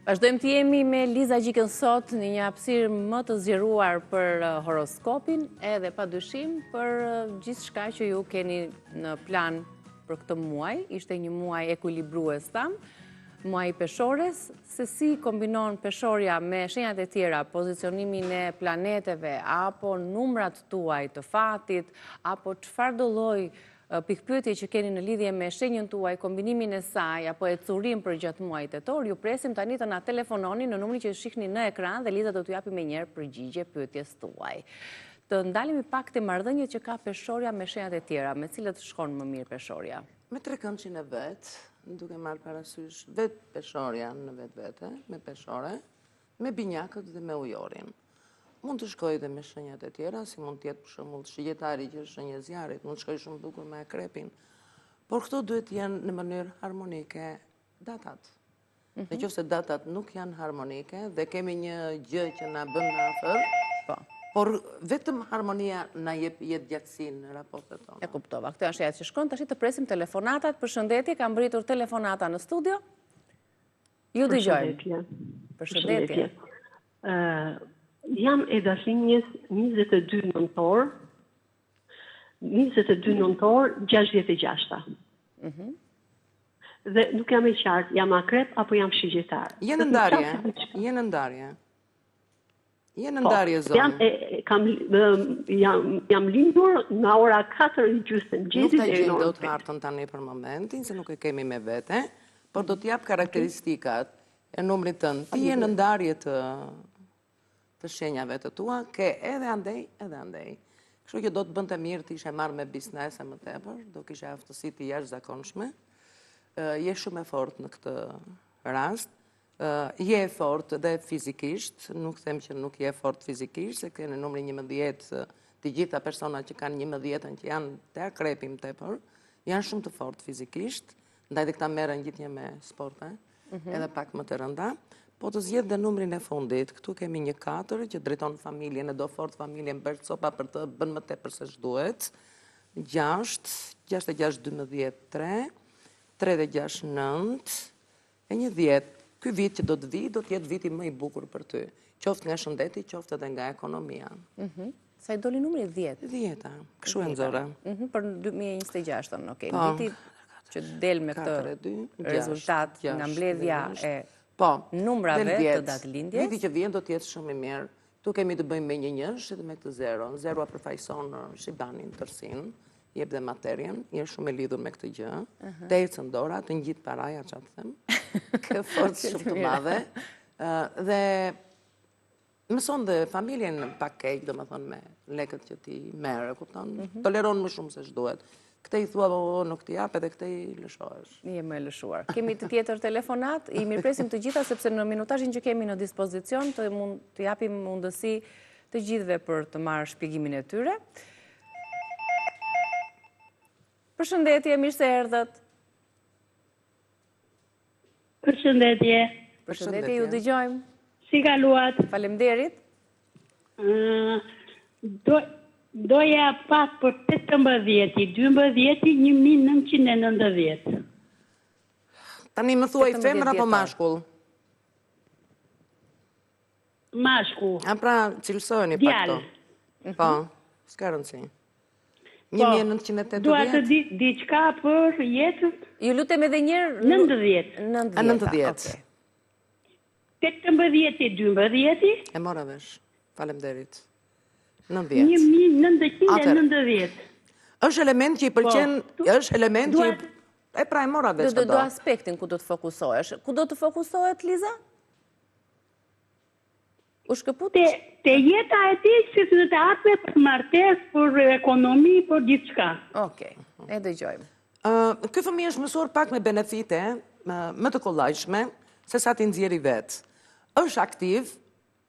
Vazhdojmë të jemi me Liza Gjikën sot në një hapësirë më të zgjeruar për eh, horoskopin edhe pa dyshim për eh, gjithçka që ju keni në plan për këtë muaj. Ishte një muaj ekuilibrues, thamë, muaji i peshores, se si kombinon peshorja me shenjat e tjera, pozicionimin e planeteve, apo numrat tuaj të fatit, apo çfarëdo lloj Pikëpyetje që keni në lidhje me shenjën tuaj, kombinimin e saj apo ecurinë përgjatë muajit tetor, ju presim tani të na telefononi në numrin që shihni në ekran dhe Liza do t'ju japi menjëherë përgjigje pyetjes tuaj. Të ndalemi pak te marrëdhëniet që ka peshorja me shenjat e tjera, me cilët shkon më mirë peshorja? Me trekëndëshin e vet, duke marrë parasysh vetë peshorja në vetvete, me peshore, me binjakët dhe me ujorin. Mund të shkojë dhe me shenjat e tjera, si mund të jetë për shembull shigjetari që është shenjë e zjarrit, mund të shkojë shumë bukur me akrepin. Por këto duhet të jenë në mënyrë harmonike datat. Mhm. Në qoftë se datat nuk janë harmonike dhe kemi një gjë që na bën më afër, po. por vetëm harmonia na jep jetëgjatësinë në raportet tona. E kuptova. Këto janë shenjat që shkon, tashi të presim telefonatat. Përshëndetje, ka mbërritur telefonata në studio. Ju dëgjojmë. Përshëndetje. Jam e datëlindjes 22 nëntor, 22 nëntor 66-ta. Mhm. Dhe nuk jam e qartë, jam akrep apo jam shigjetar. Je në ndarje, je në ndarje. Je në po, ndarje zonjë. Jam, e, kam, jam, jam lindur nga ora 4 e gjysmë të mëngjesit. Nuk ta gjej dot hartën tani për momentin, se nuk e kemi me vete, por do të jap karakteristikat e numrit tënd. Ti je në ndarje të të shenjave të tua, ke edhe andej, edhe andej. Kështu që do të bënte mirë të ishe marrë me biznese më tepër, do kishe aftësi të jashtëzakonshme. Je shumë e fortë në këtë rast. Je e fortë dhe fizikisht, nuk them që nuk je e fortë fizikisht, se ke në numrin 11 të gjitha personat që kanë 11-ën që janë te akrepi më tepër, janë shumë të fortë fizikisht, ndaj dhe këta merren gjithnjë me sporte, mhm. edhe pak më të rënda. Po të zgjedh dhe numrin e fundit, këtu kemi një 4 që drejton familjen, e do fort familjen, bëhesh copa për të bën më tepër se ç'duhet, 6, 6 e 6, 12, 3, 3 dhe 6, 9, E një 10, ky vit që do të vijë, do të jetë viti më i bukur për ty. Qoftë nga shëndeti, qoftë edhe nga ekonomia. Mhm. Sa i doli numri 10? 10-a, kështu e nxora. Mhm, për 2026-ën, okej. Po. Viti që del me këtë rezultat nga mbledhja e po, numrave të datëlindjes. Viti që vjen do të jetë shumë i mirë. Këtu kemi të bëjmë me një njësh dhe me këtë zero. Zeroa përfaqëson uh, Shibanin, tërësinë, jep dhe materien, je shumë e lidhur me këtë gjë. Të ecën dora, të ngjit paraja, ça të them. Ke forcë shumë të madhe. Uh, dhe mëson dhe familjen pak keq, domethënë me lekët që ti merr, e kupton? Mhm. Toleron më shumë se ç'duhet. Këtej i thua, po, po, nuk t'i jap, edhe këtej lëshohesh. Je më e lëshuar. Kemi të tjetër telefonatë, i mirëpresim të gjitha, sepse në minutazhin që kemi në dispozicion, të, mund, të japim mundësi të gjithëve për të marrë shpjegimin e tyre. Përshëndetje, mirë se erdhët. Përshëndetje. Përshëndetje, ju dëgjojmë. Si kaluat? Faleminderit. Do, doja pak për 18, 12, 1990. Tani më thuaj femër apo mashkull? Mashkull. A pra, cilësojeni pak to. Mhm. Po, s'ka rëndësi. 1980. Dua të di diçka për jetën. Ju lutem edhe një herë. 90. 90. 90. 18 i 12. E mora vesh. Faleminderit. 90. 1990. Është element që i pëlqen, po, është element që e pra e mora vesh. Do do aspektin ku do të fokusohesh. Ku do të fokusohet Liza? U shkëput? Te, te jeta e tij si në të ardhme për martesë, për ekonomi, për gjithçka. Okej, e dëgjojmë. Uh, ky fëmijë është mësuar pak me benefite më të kollajshme se sa t'i nxjerrë vetë. Është aktiv,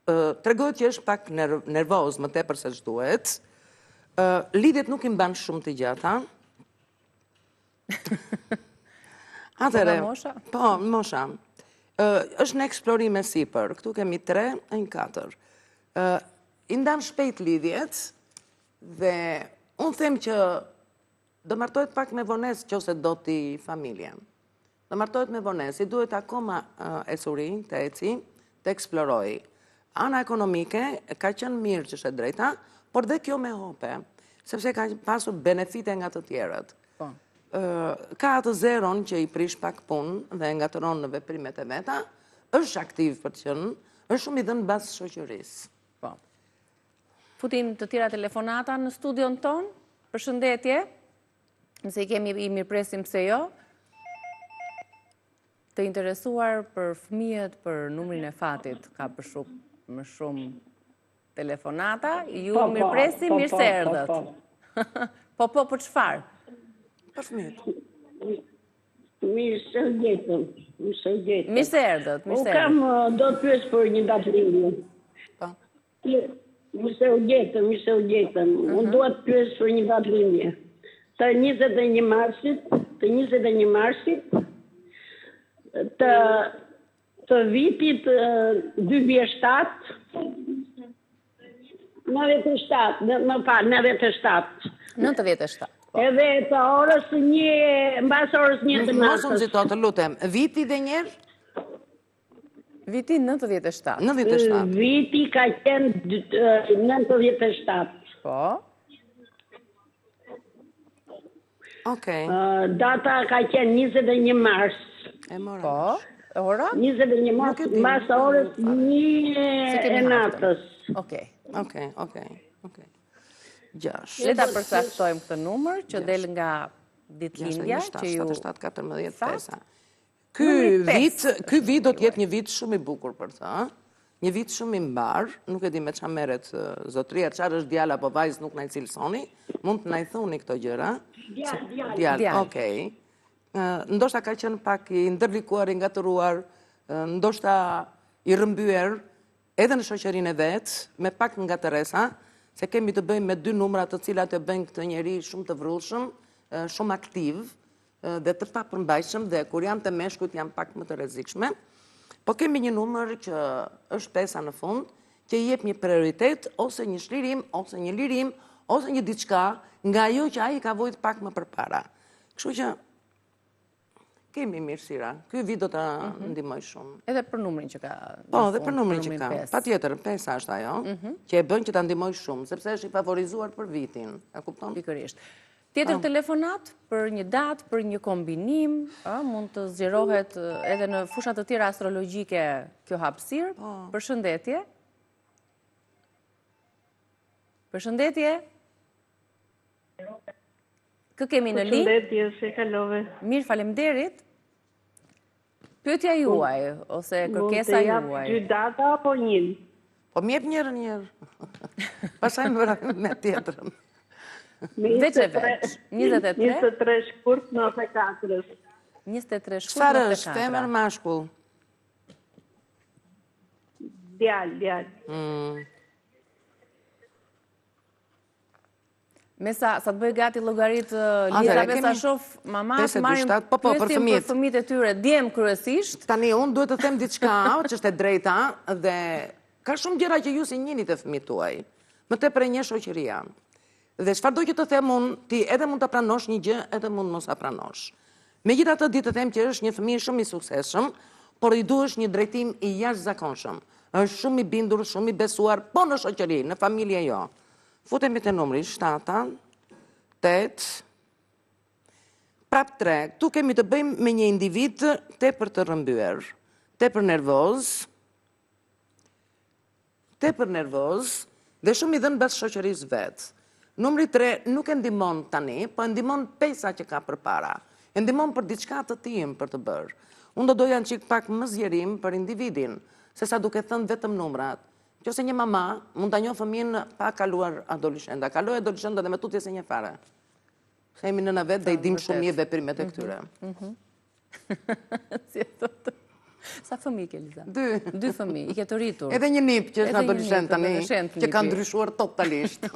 uh, tregohet që është pak nervoz më tepër se ç'duhet. Uh, lidhjet nuk i mban shumë të gjata. Atëherë, mosha? Po, mosha. Është në eksplorim e sipër. Këtu kemi 3 e një 4. I ndan shpejt lidhjet dhe unë them që do martohet pak me vonesë qoftë se do ti familjen. Do martohet me vonesë, i duhet akoma ecuri, të eci, të eksplorojë. Ana ekonomike ka qenë mirë që është e drejta, por dhe kjo me hope, sepse ka pasur benefite nga të tjerët. Po. Ka atë zeron që i prish pak punë dhe e ngatërron në veprimet e veta, është aktiv për të qenë, është shumë i dhënë mbas shoqërisë. Po. Futim të tjera telefonata në studion tonë. Përshëndetje. Nëse i kemi i mirëpresim pse jo. Të interesuar për fëmijët, për numrin e fatit, ka për shumë, më shumë telefonata. Ju po, po, mirëpresim, po, mirë se erdhët. Po, po, për çfarë? Për fëmijët. Mirë se u gjetëm, mirë se u gjetëm. Mirë se erdhët, mirë se erdhët. Unë kam, do të pyes për një datëlindje. Po. Mirë se u gjetëm, mirë se u gjetëm. Mhm. Unë dua të pyes për një datëlindje. Të 21 marsit, të 21 marsit, të, të vitit 2007, 97, më fal, 97. 97. Po. Edhe të orës një, mbas orës një të natës. Mos u nxito, të lutem. Viti dhe njëherë? Viti 97. 97. Viti ka qenë 97. Po. Okej. Data ka qenë 21 mars. E mora. Po. Ora? 21 mars, mbas orës një e natës. Okej. Okej, okej, okej. 6. Le ta përcaktojmë këtë numër që del nga ditëlindja që ju 7, 14, 5. Ky vit, ky vit do të jetë një vit shumë i bukur për të, një vit shumë i mbarë, nuk e di me ça merret zotëria, çfarë është djalë apo vajzë, nuk na i cilësoni, mund të na i thoni këto gjëra. Djalë, djalë. Djalë, okej. Ndoshta ka qenë pak i ndërlikuar, i ngatërruar, ndoshta i rrëmbyer edhe në shoqërinë e vet, me pak ngatërresa, se kemi të bëjmë me dy numra të cilat e bëjnë këtë njeri shumë të vrullshëm, shumë aktiv, dhe të papërmbajtshëm dhe kur janë te meshkujt janë pak më të rrezikshme. Po kemi një numër që është pesa në fund, që i jep një prioritet ose një çlirim ose një lirim ose një diçka nga ajo që ai ka vojt pak më përpara. Kështu që kemi mirësira. Ky vit do ta mhm. ndihmojë shumë. Edhe për numrin që ka. Po, edhe për numrin që ka. Patjetër, pesa është ajo, mhm. që e bën që ta ndihmojë shumë, sepse është i favorizuar për vitin. E kupton? Pikërisht. Tjetër telefonatë për një datë, për një kombinim, mund të zgjerohet edhe në fusha të tjera astrologjike kjo hapësirë. Po. Përshëndetje. Përshëndetje. Kë kemi në linjë? Përshëndetje, si kalove? Mirë, faleminderit. Pyetja juaj, ose kërkesa juaj. Mund të jap dy data apo një? Po më jep njërën njëherë. Pastaj më vërë me tjetrën. Veç e veç. 23? 23 shkurt 94. 23 shkurt 94. Çfarë është, femër mashkull? Djalë, djalë. Mm. Me sa, sa të bëj gati llogaritë, Liza, me sa shof, mamatë marrin po, po, për fëmijët. për fëmijët e tyre, djem kryesisht. Tani, unë duhet të them diçka, që është e drejta, dhe ka shumë gjëra që ju s'i njihni te fëmijët tuaj. Më tepër e njeh shoqëria. Dhe çfarëdo që të them unë, ti edhe mund ta pranosh një gjë, edhe mund mos ta pranosh. Megjithatë di të them që është një fëmijë shumë i suksesshëm, por i duhesh një drejtim i jashtëzakonshëm. Është shumë i bindur, shumë i besuar, po në shoqëri, në familje jo. Futemi te numri 7, 8, prap 3. Këtu kemi të bëjmë me një individ tepër të rrëmbyer, tepër nervoz, tepër nervoz dhe shumë i dhënë mbas shoqërisë vet. Numri 3 nuk e ndihmon tani, po e ndihmon pesa që ka përpara. E ndihmon për diçka të tijën për të bërë. Unë do doja një çik pak më zgjerim për individin, sesa duke thënë vetëm numrat. Qoftë se një mama mund ta njohë fëmijën pa kaluar adoleshenta. Kaloi adoleshenta dhe më tutje s'e njeh fare. Se jemi nëna vetë dhe i dimë shumë mirë veprimet e mhm, këtyre. Mhm. Si e thotë? Sa fëmijë ke, Liza? Dy. Dy fëmijë, i ke të rritur. Edhe një nip që është në adoleshent tani, që ka ndryshuar totalisht.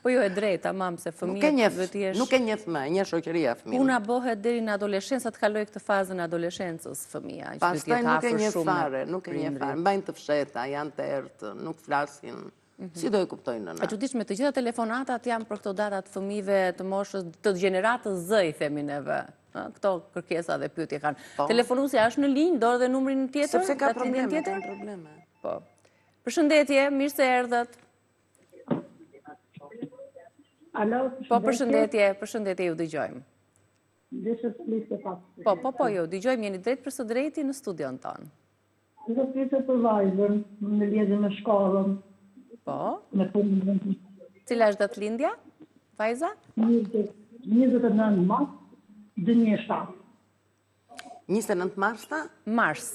Po jo e drejtë, tamam, se fëmijët duhet të jesh... Nuk e njeh më, e njeh shoqëria fëmijën. Puna bëhet deri në adoleshencë, sa të kalojë këtë fazën e adoleshencës fëmija, që duhet të jetë afër shumë. Pastaj nuk e njeh fare, nuk e njeh fare, mbajnë të fshehta, janë të errët, nuk flasin. Mhm. Si do e kuptojë nëna? E çuditshme, të gjitha telefonatat janë për këto data të fëmijëve të moshës, të gjeneratës Z, i themi neve. Këto kërkesa dhe pyetje kanë. Po. Telefonuesja është në linjë, do edhe numrin tjetër? Sepse ka probleme, tjetër? Ka probleme. Po. Përshëndetje, mirë se erdhët. Alo, Po, përshëndetje, përshëndetje, ju dëgjojmë. Desha të flisja pak. Po, po, po, ju dëgjojmë, jeni drejt për së drejti në studion tonë. Do të pyesja për vajzën në lidhje me shkollën. Po. Me punën. Cila është datëlindja? Vajza? 29 mars 2007. 29 mars tha? Mars.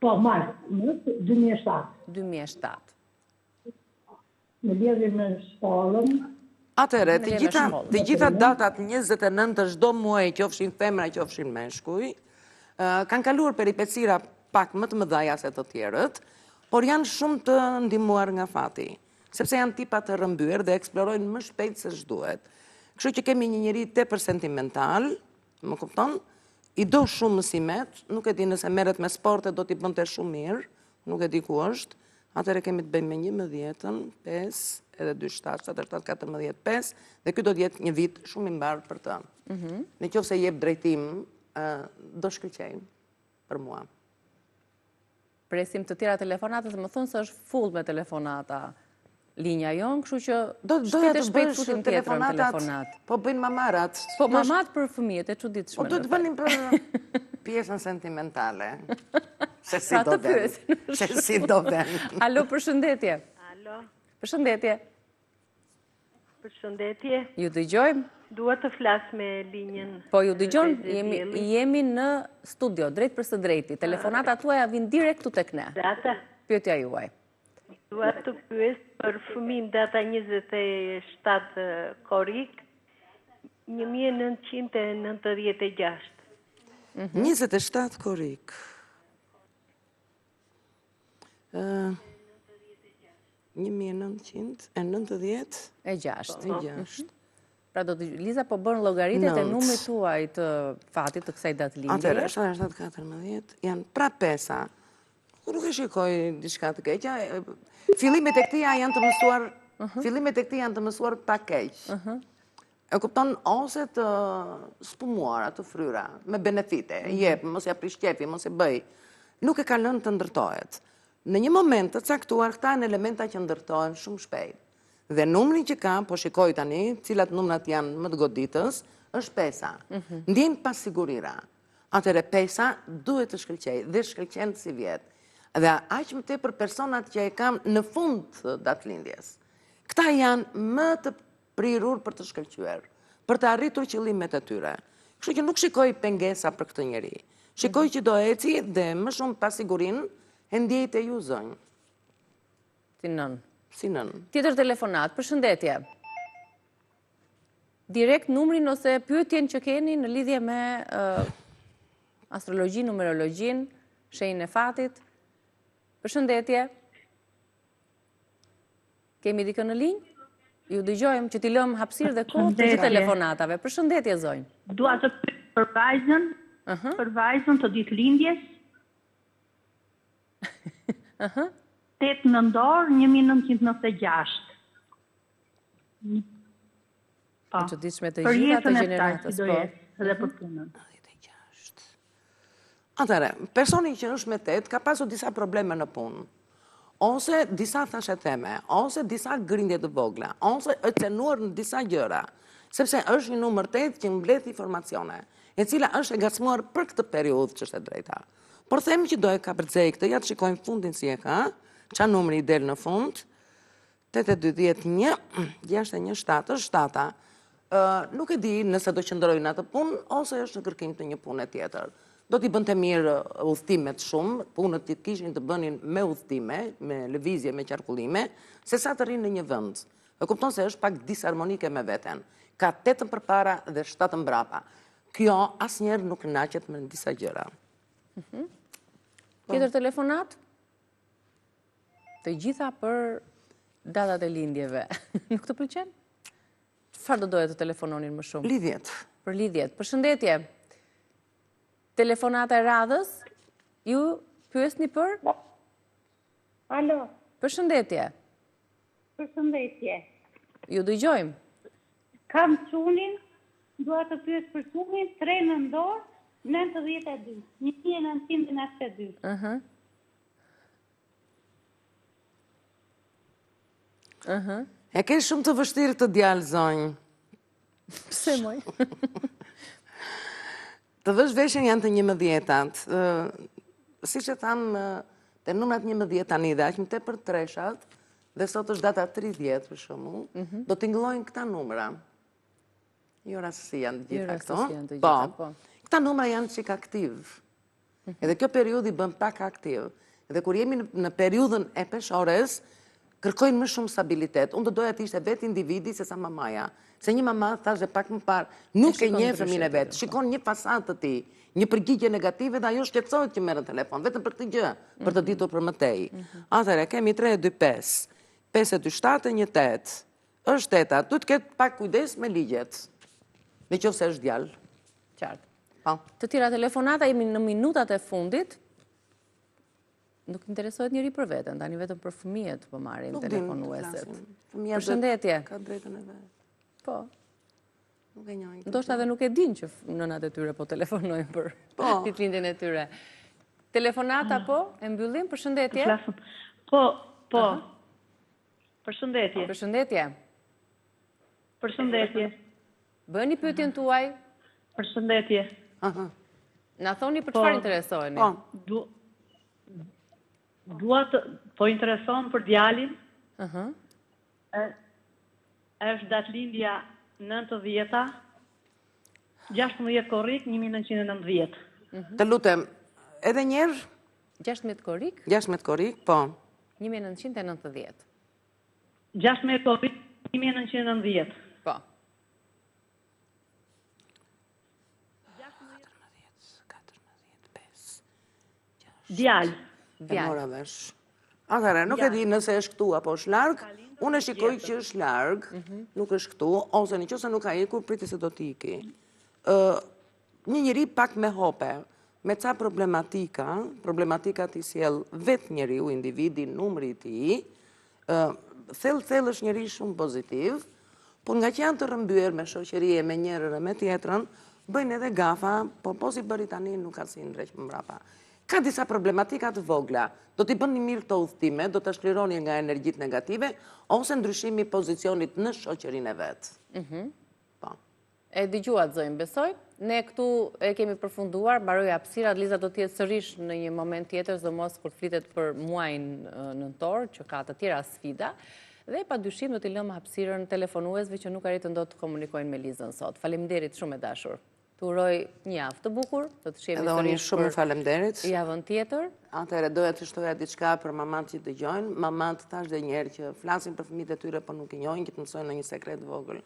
Po, mars, 2007. 2007. Në lidhje me shkollën. Atëherë, të gjitha, të gjitha datat 29 të çdo muaji, qofshin femra, qofshin meshkuj, kanë kaluar peripecira pak më të mëdhaja se të tjerët, por janë shumë të ndihmuar nga fati, sepse janë tipa të rrëmbyer dhe eksplorojnë më shpejt se ç'duhet. Kështu që kemi një njeri tepër sentimental, më kupton? I do shumë mësimet, nuk e di nëse merret me sporte do t'i bënte shumë mirë, Nuk e di ku është. Atëherë kemi të bëjmë me njëmbëdhjetën, 5, edhe 2, 7, 7, 7, 14, 5, dhe ky do të jetë një vit shumë i mbarë për të. Mhm. Në qoftë se jep drejtim, do shkëlqejë për mua. Presim të tjera telefonata, se më thonë se është full me telefonata linja jonë, kështu që do të doja të bësh telefonatat, po bëjnë mamarat. Po mamat për fëmijët e çuditshme. Po do të bënim për pjesën sentimentale. Se si pra do ven. Se si do ven. Alo, përshëndetje. Alo. Përshëndetje. Përshëndetje. Ju dëgjojmë. Dua të flas me linjën. Po ju dëgjojmë, jemi, jemi në studio, drejt për së drejti. Telefonatat tuaja vijnë direkt këtu tek ne. Data. Pyetja juaj. Dua të pyes për fëmijën data 27 korrik 1996. 27 korrik. Ë 1996. E gjashtë. Pra do të Liza po bën llogaritjet e numrit tuaj të fatit të kësaj datëlindjeje. Atëherë, 7, 7, 14, janë pra pesa. Nuk e shikoj diçka të keqe. Fillimet e këtija janë të mësuar, mhm. fillimet e këtij janë të mësuar pak keq. Mhm. E kupton ose të spumuara, të fryra, me benefite, mhm. jep, mos ja prish qejfin, mos e bëj. Nuk e ka lënë të ndërtohet. Në një moment të caktuar, këta janë elementa që ndërtohen shumë shpejt. Dhe numrin që ka, po shikoj tani, cilat numrat janë më të goditës, është pesa. Ndjen pasigurira. Atëherë pesa duhet të shkëlqejë dhe shkëlqen sivjet. Dhe aq më tepër personat që e kanë në fund të datëlindjes. Këta janë më të prirur për të shkëlqyer, për të arritur qëllimet e tyre. Kështu që nuk shikoj pengesa për këtë njeri. Shikoj që do eci dhe më shumë pasigurinë e ndjej te ju zonjë. Si nënë. Si nënë. Tjetër telefonatë, përshëndetje. Direkt numrin ose pyetjen që keni në lidhje me astrologjinë, numerologjinë, shenjën e fatit. Përshëndetje. Kemi dikë në linjë? Ju dëgjojmë që t'i lëmë hapësirë dhe kohë të gjithë telefonatave. Përshëndetje zonjë. Dua të pyes për vajzën, për vajzën të ditëlindjes. 8 nëntor 1996. Po. E çuditshme të gjitha të gjeneratës, po. Dhe për punën. Atëherë, personi që është me 8 ka pasur disa probleme në punë. Ose disa thashetheme, ose disa grindje të vogla, ose është cenuar në disa gjëra, sepse është një numër 8 që mbledh informacione, e cila është e ngacmuar për këtë periudhë që është e drejta. Por them që do e kapërcejë këtë, ja të shikojmë fundin si e ka, ça numri i del në fund, 8 e 2, 10, 1, 6 e 1, 7, është shtata. Nuk e di nëse do qëndrojë në atë punë, ose është në kërkim të një pune tjetër. Do t'i bënte mirë udhëtimet shumë, punët që kishin të bënin me udhëtime, me lëvizje, me qarkullime, se sa të rrinë në një vend. E kupton se është pak disharmonike me veten. Ka tetën përpara dhe shtatën mbrapa. Kjo asnjëherë nuk kënaqet me disa gjëra. Mhm. Tjetër telefonatë? Të gjitha për datat e lindjeve. Nuk të pëlqen? Çfarë do doje të telefononin më shumë? Lidhjet. Për lidhjet. Përshëndetje. Telefonata e radhës, ju pyesni për? Alo. Përshëndetje. Përshëndetje. Ju dëgjojmë. Kam çunin, Dua të pyes për fëmijën 3 nëntor 92, 1992. Ëh. Ëh. E ke shumë të vështirë këtë djalë zonjë. Pse moj? Të vësh veshin janë të njëmbëdhjetat. Siç e thamë, te numrat 11 tani dhe aq më tepër treshat, dhe sot është data 30 për shembull, mhm. do tingëllojnë këta numra. Jo rastësi janë të jo gjitha këto. Po. po. Këta numra janë çik aktiv. Mhm. Edhe kjo periudhë i bën pak aktiv. Dhe kur jemi në periudhën e peshores, kërkojnë më shumë stabilitet. Unë do doja të ishte vetë individi se sa mamaja. Se një mama, thashë dhe pak më parë, nuk e njeh fëmijën e vet, po. Shikon një fasadë të tij, një përgjigje negative dhe ajo shqetësohet që merr në telefon, vetëm për këtë gjë, për të mhm. ditur për më tej. Mhm. Atëherë, kemi 3, 2, 5, 5, 2, 7, 1, 8. Është teta, duhet të ketë pak kujdes me ligjet, në qoftë se është djalë. Qartë. Po. Të tjera telefonata, jemi në minutat e fundit, nuk interesohet njeri për veten, tani vetëm për fëmijët po marrin telefonueset. Përshëndetje. Ka drejtën e vet. Po. Nuk e njohin. Ndoshta edhe nuk e dinë që nënat e tyre po telefonojnë për po. ditëlindjen e tyre. Telefonata po, e mbyllim, përshëndetje. Po, po. Përshëndetje. Përshëndetje. Përshëndetje. Bëni pyetjen tuaj. Përshëndetje. Na thoni për po. çfarë interesoheni? Po. Du Dua të po interesohem për djalin. Ëh. Është datëlindja 90-a 16 korrik 1990. Mhm. Të lutem, edhe një herë? 16 korrik? 16 korrik, po. 1990. 16 korrik 1990. Po. Djalë. E mora vesh. Atëherë, nuk e di nëse është këtu apo është larg, unë e shikoj që është larg, mhm. nuk është këtu, ose në qoftë se nuk ka ikur, priti se do të iki. Një njeri pak me hope, me ca problematika, problematikat i sjell vetë njeriu, individi, numri i tij, thellë thellë është njeri shumë pozitiv, por ngaqë janë të rrëmbyer me shoqëri e me njërën e me tjetrën, bëjnë edhe gafa, po po s'i bëri tani nuk ka si i ndreq më mbrapa. Ka disa problematika të vogla, do t'i bëni mirë këto udhëtime, do ta çlironi nga energjitë negative, ose ndryshimi i pozicionit në shoqërinë e vet. Mhm. Po. E dëgjuat zonjë, besoj. Ne këtu e kemi përfunduar, mbaroi hapësira, Liza do të jetë sërish në një moment tjetër, sidomos kur flitet për muajin nëntor, që ka të tjera sfida, dhe pa dyshim do t'i lëmë hapësirën telefonuesve që nuk arritën dot të komunikojnë me Lizën sot. Faleminderit shumë e dashur. Të uroj një javë të bukur, do të shihemi sërish shumë faleminderit. Javën tjetër. Atëherë doja të shtoja diçka për mamat që dëgjojnë, mamat thashë dhe një herë që flasin për fëmijët e tyre, po nuk i njohin, që të mësojnë ndonjë sekret të vogël.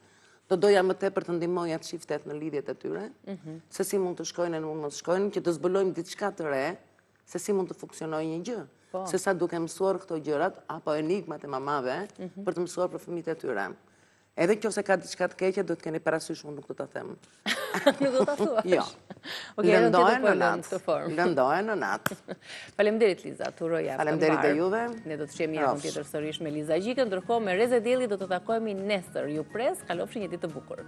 Do doja më tepër të ndihmoja çiftet në lidhjet e tyre, mhm. se si mund të shkojnë e mund mos shkojnë, që të zbulojmë diçka të re, se si mund të funksionojë një gjë, po. se sa duke mësuar këto gjërat apo enigmat e mamave mhm. për të mësuar për fëmijët e tyre. Edhe qoftë se ka diçka të keqe, do të keni parasysh, unë nuk do ta them. Nuk do ta thuash. Jo. Lëndohen në natë. Lëndohen në natë. Faleminderit Liza, të uroj javë të mbarë. Faleminderit dhe juve. Ne do të shihemi javën tjetër sërish me Liza Gjikën, ndërkohë me Rreze Dielli do të takohemi nesër. Ju pres, kalofshi një ditë të bukur.